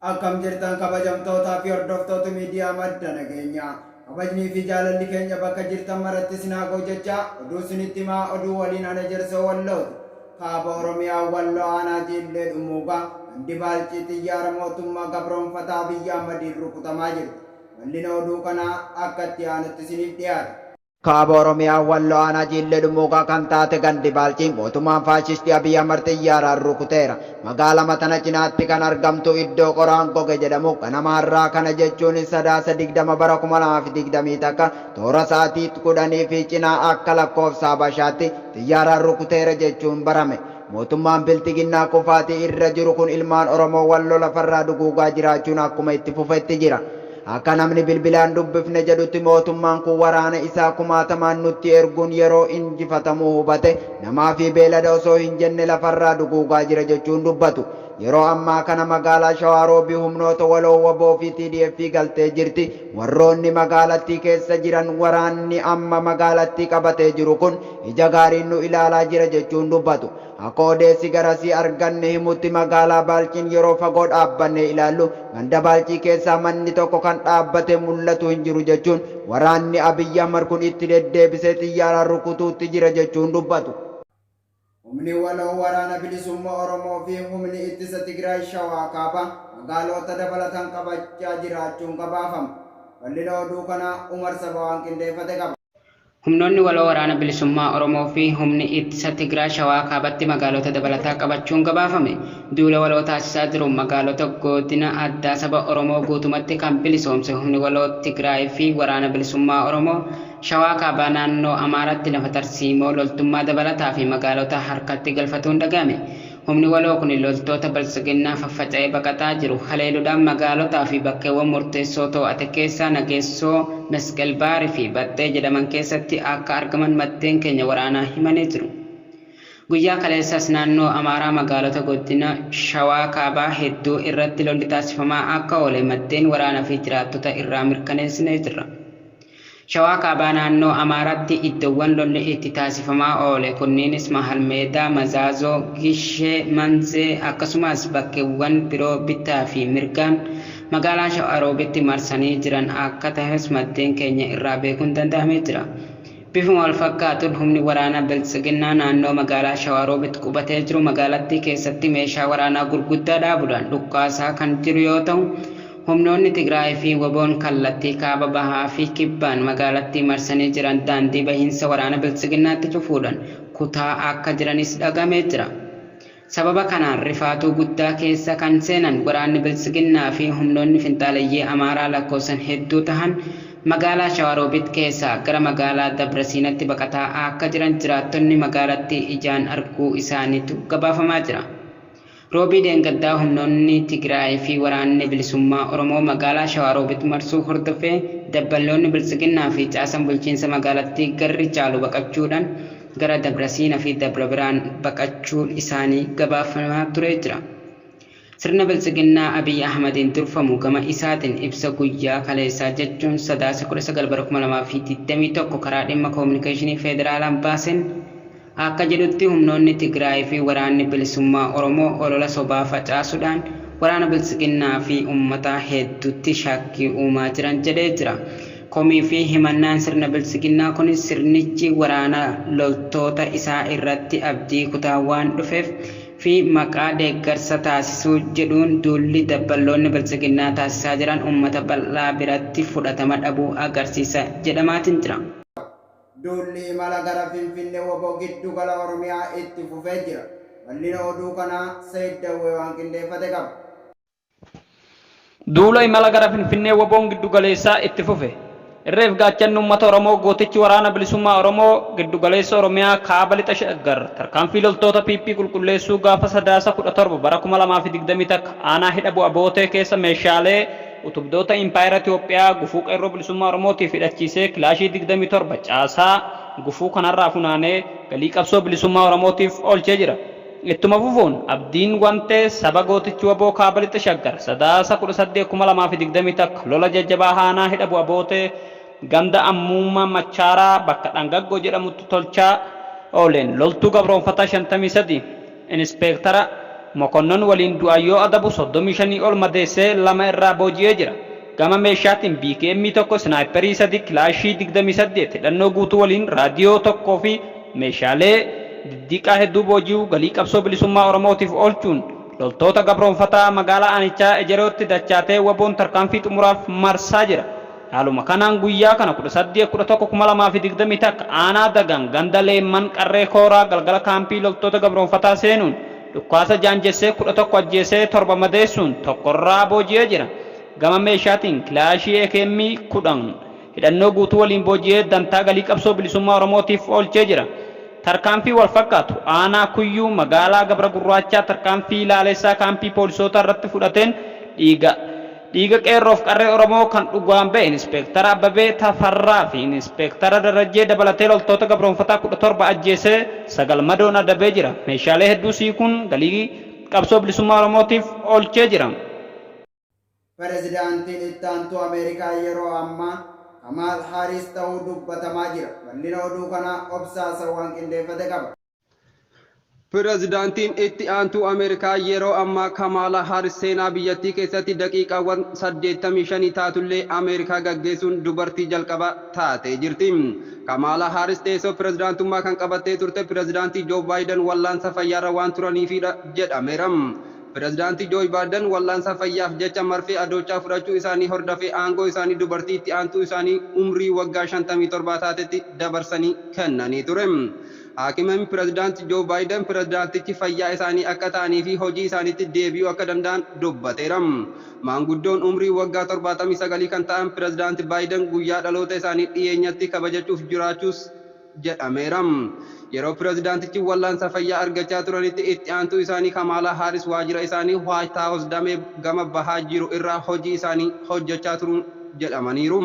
Akkam jirtan kabajamtootaa fi hordoftoota miidiyaa Madda Nageenyaa. Kabajnii fi jaalalli keenya bakka jirtan maratti isin haa ga'u jechaa oduu isinitti himaa oduu waliin ana Jersoo Wallooti. Kaaba Oromiyaa Walloo Aanaa Jiillee Dhummuugaa gandi Baalcii xiyyaara mootummaa gabroomfataa Abiyyi Ahmadiin rukutamaa jirti. Bal'ina oduu kanaa akka itti aanutti isiniif dhiyaata. Kaaba Oromiyaa Walloo Aanaa Jiillee Dhummuugaa kan taate gandi Baalcii mootummaan faashistii Abiy Ahmad xiyyaaraan rukuteera. Magaalama tana cinaatti kan argamtu iddoo Qoraan Goge jedhamu ganama har'aa kana jechuunis Sadaasa 20 bara 2021 toora sa'atii 10 fi cinaa akka lakkoofsa Habashaatti xiyyaaraan rukuteera jechuun barame. Mootummaan Bilxiginnaa kufaatii irra jiru kun ilmaan Oromoo Walloo lafarraa duguugaa jiraachuun akkuma itti fufetti jira. Akka namni bilbilaan dubbifne jedhutti mootummaan kun waraana isaa kumaatamaan nutti erguun yeroo injifatamuu hubate namaa fi beelada osoo hin jenne lafarraa duguugaa jira jechuun dubbatu. Yeroo ammaa kana magaalaa Shawaa Roobii humnoota waloo wbo fi TDF galtee jirti. Warroonni magaalattii keessa jiran waraanni amma magaalattii qabatee jiru kun ija gaariin nu ilaalaa jira jechuun dubbatu. Akka odeessi garasii arganne himutti magaalaa Baalciin yeroo fagoo dhaabbannee ilaallu ganda Baalcii keessaa manni tokko kan dhaabbatee mul'atu hin jiru jechuun waraanni Abiy Ahmad kun itti deddeebisee xiyyaaraan rukutuutti jira jechuun dubbatu. Humni Waloo Waraana Bilisumma Oromoo fi Humni Ittisa Tigraay Shawaa Kaabaa magaaloota dabalatan qabachaa jiraachuun gabaafame. Bal'ina oduu kanaa Umar Sabawaan qindeeffate qaba. Humnoonni Waloo Waraana Bilisummaa Oromoo fi Humni Ittisa Tigraay Shawaa Kaabatti magaalota dabalataa qabachuun gabaafame. Duula waloo taasisaa jiruun magaalota Godina Addaa Saba Oromoo guutumatti kan bilisoomse Humni Waloo Tigraay fi Waraana Bilisummaa Oromoo Shawaa Kaabaa naannoo Amaaraatti lafa tarsiimoo loltummaa dabalataa fi magaalota harkatti galfatuun dhaga'ame. Humni waloo kuni loltoota Biltsiginnaa faffaca'ee baqataa jiru haleeludhaan magaalotaa fi bakkeewwan murteessoo too'ate keessaa Nageessoo, Mesqel Baar fi Baxxee jedhaman keessatti akka argaman maddeen keenya waraanaa himanii jiru. Guyyaa kaleessaas naannoo Amaaraa magaalota godina Shawaa Kaabaa hedduu irratti lolli taasifamaa akka oole maddeen waraana fi jiraattota irraa mirkaneessinee jirra. Shawaa Kaabaa naannoo Amaaraatti iddoowwan lolli itti taasifamaa oole kunniinis Mahal Meedaa, Mazaazoo, Gishee, Manzee akkasumas bakkeewwan biroo bitaa fi mirgaan magaalaa Shawaroobitti marsanii jiran akka tahes maddeen keenya irraa beekuun danda'amee jira. Bifuma walfakkaatuun humni waraana Biltsiginnaa naannoo magaalaa Shawaroobit qubatee jiru magaalattii keessatti meeshaa waraanaa gurguddaa dhaabuudhaan dhukkaasaa kan jiru yoo tahu, Humnoonni Tigraay fi WBOn kallattii Kaaba Bahaa fi Kibbaan magaalattii marsanii jiran daandii bahiinsa waraana Biltsiginnaatti cufuudhan kutaa akka jiranis dhaghamee jira. Sababa kanaan rifaatuu guddaa keessa kan seenan waraanni Biltsiginnaa fi humnoonni finxaaleyyii Amaaraa lakkoofsan hedduu tahan magaalaa Shawaroobit keessaa gara magaalaa Dabrasiinatti baqataa aakka jiran jiraattonni magaalattii ijaan arguu isaaniitu gabaafamaa jira. Roobii dheengaddaa humnoonni Tigraay fi Waraanni Bilisummaa Oromoo magaalaa Shawaroobit marsuu hordofee dabballoonni Biltsiginnaa fi caasan bulchiinsa magaalattii garri caalu baqachuudhan gara Dabrasiina fi Dabrabirhaan baqachuun isaanii gabaafamaa turee jira. Sirna Biltsiginnaa Abiy Ahmadiin durfamu gama isaatin ibsa guyyaa kaleessaa jechuun Sadaasa 19 bara 2021 karaa dhimma koominikeeshinii Feederaalaan baasen Akka jedhutti humnoonni Tigraay fi Waraanni Bilisummaa Oromoo olola sobaa facaasudhaan waraana Biltsiginnaa fi ummataa heddutti shakkii uumaa jiran jedhee jira. Komii fi himannaan sirna Biltsiginnaa kunis sirnichi waraana loltoota isaa irratti abdii kutaa waan dhufeef fi maqaa deeggarsa taasisuu jedhuun duulli dabballoonni Biltsiginnaa taasisaa jiran ummata bal'aa biratti fudhatama dhabuu agarsiisa jedhamaatin jira. Duulli imala gara Finfinne wbo giddu gala Oromiyaa itti fufee jira. Bal'ina oduu kanaa Sayid Dawwee waan qindeeffate qaba. Duula imala gara Finfinnee WBOn giddu galeessaa itti fufe. Irreef gaachanni uummata Oromoo gootichi Waraana Bilisummaa Oromoo giddu galeessa Oromiyaa Kaaba Lixa Shaggar tarkaanfii loltoota PP qulqulleessuu gaafa Sadaasa 17 bara 2021 aanaa Hidhabu Abootee keessa meeshaalee Utubdoota Impaayera Itoophiyaa gufuu Qeerroo Bilisummaa Oromootiif hidhachiisee kilaashii 27 caasaa gufuu kanarraa funaanee galii qabsoo bilisummaa Oromootiif oolchee jira. Ittuma fufuun Abdiin Wantee saba gootichi wbo Kaaba Lixa Shaggar Sadaasa 18,2021 lola jajjabaa Aanaa Hidhabu Abootee ganda Ammuummaa Machaaraa bakka Dhangaggoo jedhamutti tolchaa ooleen loltuu gabroomfataa 53 Inispeektara Mokonnon waliin du'aan yoo adabu 35 ol madeessee 2 irraa booji'ee jira. Gama meeshaatiin BKM 1, Sinaayipparii 3, Kilaashii 28, hidhannoo guutuu waliin Raadiyoo 1 fi meeshaalee diddiiqaa hedduu booji'uu galii qabsoo bilisummaa Oromootiif oolchuun loltoota gabroomfataa magaalaa aanichaa Ejerootti dachaatee WBOn tarkaanfii xumuraaf marsaa jira. Haaluma kanaan guyyaa kana 18 11 2021 aanaa Dagan ganda Leemman Qarree Kooraa galgala kaampii loltoota gabroomfataa seenuun dhukkaasa jaanjessee 11 ajjeesee 7 madeessuun 1 irraa booji'ee jira. Gama meeshaatiin kilaashii AKM 10 hidhannoo guutuu waliin booji'ee dantaa galii qabsoo bilisummaa Oromootiif oolchee jira. Tarkaanfii wal fakkaatu aanaa Kuyyuu magaalaa Gabra Gurraachaa tarkaanfii laalessaa kaampii poolisootaa irratti fudhateen dhiiga Dhiiga Qeerroof Qarree Oromoo kan dhugaan ba'e Inispeektara Abbabee Tafarraa fi Inispeektara Darajjee dabalatee loltoota gabroomfataa 17 ajjeesee 9 madoon adabee jira. Meeshaalee hedduus hiikuun galii qabsoo bilisummaa Oromootiif oolchee jira. Pirezidaantiin ittaantuu Ameerikaa yeroo ammaa Kamaal Haariis ta'uu dubbatamaa jira. Bal'ina oduu kanaa Obsaa Sawwaan qindeeffate qaba. Pirezidaantiin itti aantuu Ameerikaa yeroo ammaa Kamaalaa Haaris seenaa biyyattii keessatti daqiiqaawwan 85 taatullee Ameerikaa gaggeessuun dubartii jalqabaa taatee jirti. Kamaalaa Haaris teessoo pirezidaantummaa kan qabattee turte Pirezidaantii Joo Baayidan wallaansa fayyaarra waan turaniifiidha jedhameera. Pirezidaanti Jooy Baayidan wallaansa fayyaaf jecha marfee adoochaa fudhachuu isaanii hordafee aangoo isaanii dubartii itti aantuu isaanii umrii waggaa 57 taatetti dabarsanii kennanii ture. Haakimami Pirezidaanti Joo Baayidan pirezidaantichi fayyaa isaanii akka ta'anii fi hojii isaaniitti deebi'uu akka danda'an dubbateera. Maanguddoon umrii waggaa 79 kan ta'an Pirezidaanti Baayidan guyyaa dhaloota isaanii dhiyeenyatti kabajachuuf jiraachuus jedhameera. Yeroo pirezidaantichi wallaansa fayyaa argachaa turanitti itti aantuu isaanii Kamaalaa Haaris waajjira isaanii Waayit Haawus damee gama bahaa jiru irraa hojii isaanii hojjechaa turuun jedhamaniiru.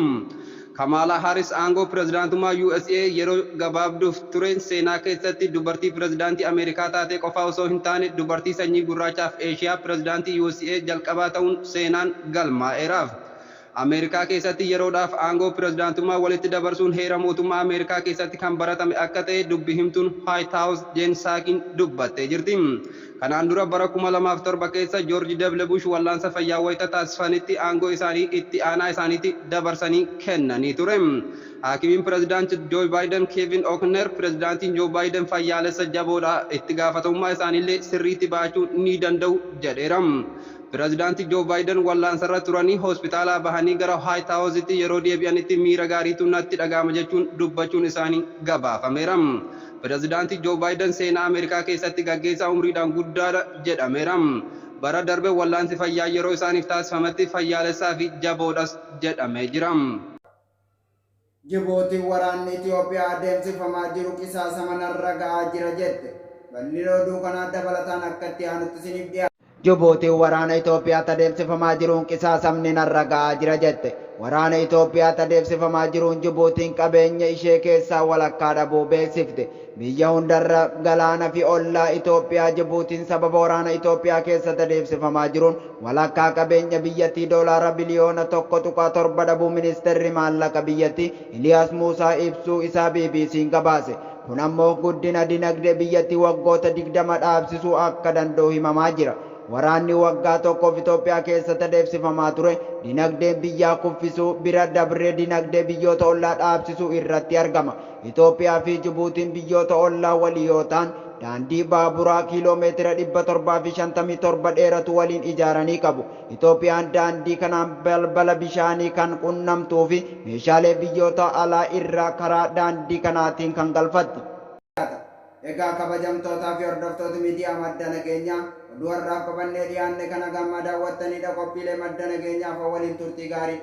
Kamaalaa Haaris aangoo pirezidaantummaa usa yeroo gabaabduuf tureen seenaa keessatti dubartii pirezidaantii Ameerikaa taatee qofaa osoo hin taane dubartii sanyii gurraachaaf Eeshiyaa pirezidaantii usa jalqabaa ta'uun seenaan galmaa'eeraaf. Ameerikaa keessatti yeroodhaaf aangoo pirezidaantummaa walitti dabarsuun heera mootummaa Ameerikaa keessatti kan baratame akka ta'e dubbi himtuun Waayit Haawus Jeen Saakiin dubbattee jirti. Kanaan dura bara 2007 keessa Joorji W Bush wallaansa fayyaa wayita taasisanitti aangoo isaanii itti aanaa isaaniitti dabarsanii kennanii ture. Haakimiin Pirezidaant Joo Baayiden Keevin O'Konner Pirezidaantiin Joo Baayiden fayyaalessa jaboodha, itti gaafatamummaa isaaniillee sirriitti ba'achuu ni danda'u jedheera. Pirezidaanti Joo Baayiden wallaansarra turanii hospitaalaa bahanii gara Waayit Haawusitti yeroo deebi'anitti miira gaariitu natti dhaga'ama jechuun dubbachuun isaanii gabaafameera. Pirezidaanti Joo Baayiden seenaa Ameerikaa keessatti gaggeessaa umriidhaan guddaadha jedhameera. Bara darbe wallaansi fayyaa yeroo isaaniif taasifametti fayyaalessaa fi jaboodhas jedhamee jira. Jibuutiin waraanni Itoophiyaa adeemsifamaa jiru qisaasama narra ga'aa jira jette. Bal'ina oduu kanaa dabalataan akka itti aanutti isiniif dhiyaata. Jibuutiin waraana Itoophiyaatti adeemsifamaa jiruun qisaasamni narra ga'aa jira jette. Waraana Itoophiyaatti adeemsifamaa jiruun Jibuutiin qabeenya ishee keessaa walakkaa dhabuu beeksifte. Biyya hundarra galaana fi ollaa Itoophiyaa Jibuutiin sababa waraana Itoophiyaa keessatti adeemsifamaa jiruun walakkaa qabeenya biyyattii doolaara biliyoona 1.7 dhabuu Ministeerri Maallaqa biyyattii Iliyaas Muusaa ibsuu isaa BBC'n gabaase. Kun ammoo guddina dinagdee biyyattii waggoota 20 dhaabsisuu akka danda'u himamaa jira. Waraanni waggaa tokkoof Itoophiyaa keessatti adeemsifamaa ture dinagdeen biyyaa kuffisuu bira dabree dinagdee biyyoota ollaa dhaabsisuu irratti argama. Itoophiyaa fi Jibuutiin biyyoota ollaa walii yoo ta'an, daandii baaburaa kiiloo meetira 757 dheeratu waliin ijaaranii qabu. Itoophiyaan daandii kanaan balbala bishaanii kan qunnamtuu fi meeshaalee biyyoota alaa irraa karaa daandii kanaatiin kan galfatti. Egaa kabajamtootaa fi hordoftoota miidiyaa Madda Nageenyaa, oduu har'aaf qabannee dhiyaanne kan haga ammaa daawwattanidha. Qophiilee Madda Nageenyaa fa waliin turtii gaarii.